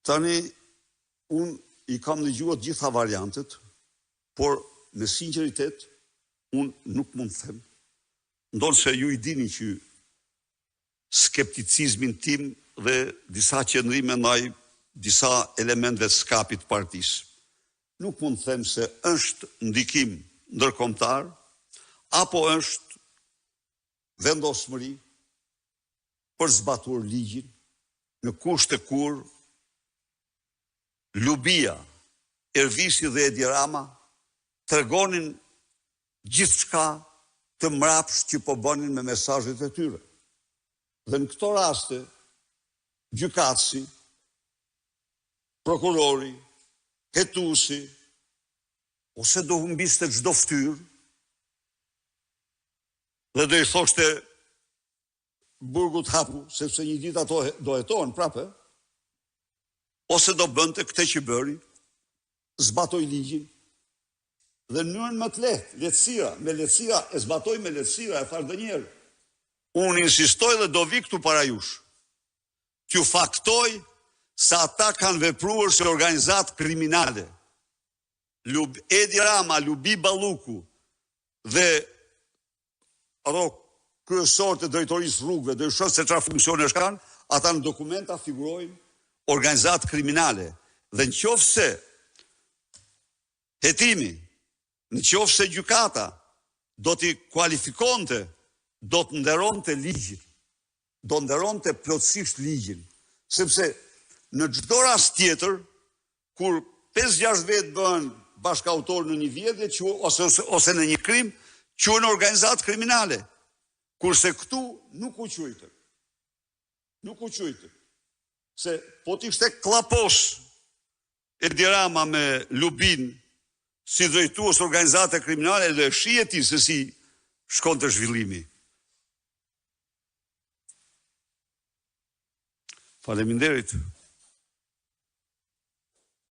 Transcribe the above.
Tani, unë i kam dëgjuar të gjitha variantet, por me sinqeritet, unë nuk mund të them. Ndonëse ju i dini që skepticizmin tim dhe disa qëndrime ndaj disa elementëve të skapit të partisë. Nuk mund të them se është ndikim ndërkombëtar apo është vendosmëri për zbatuar ligjin në kushte kur Lubia, Ervisi dhe Edi Rama tregonin gjithçka të mrapsht që po bënin me mesazhet e tyre. Dhe në këto raste, gjykatësi, prokurori, hetuesi, ose do humbiste çdo fytyrë dhe do i thoshte burgut hapu, sepse një ditë ato do hetohen prapë, ose do bënte këtë që bëri, zbatoi ligjin dhe në mënyrën më të lehtë, lehtësira, me lehtësira, e zbatoi me lehtësira, e thashë dhe një herë. Unë insistoj dhe do vi këtu para jush. T'ju faktoj se ata kanë vepruar si organizatë kriminale. Lub, Edi Rama, Lubi Balluku dhe ato kryesorët e drejtorisë rrugëve, do ju shoh se çfarë funksionesh kanë, ata në dokumenta figurojnë organizatë kriminale. Dhe në qoftë se hetimi, në qoftë se gjykata do t'i kualifikonte, do të nderonte ligjin. Do nderonte plotësisht ligjin, sepse në çdo rast tjetër kur 5-6 vetë bëhen bashkautorë në një vjedhje që ose ose, ose në një krim, quhen organizatë kriminale. Kurse këtu nuk u quajtën. Nuk u quajtën. Se po të ishte kllapos Edi Rama me Lubin si drejtues organizate kriminale do e shihje ti se si shkonte zhvillimi. Faleminderit.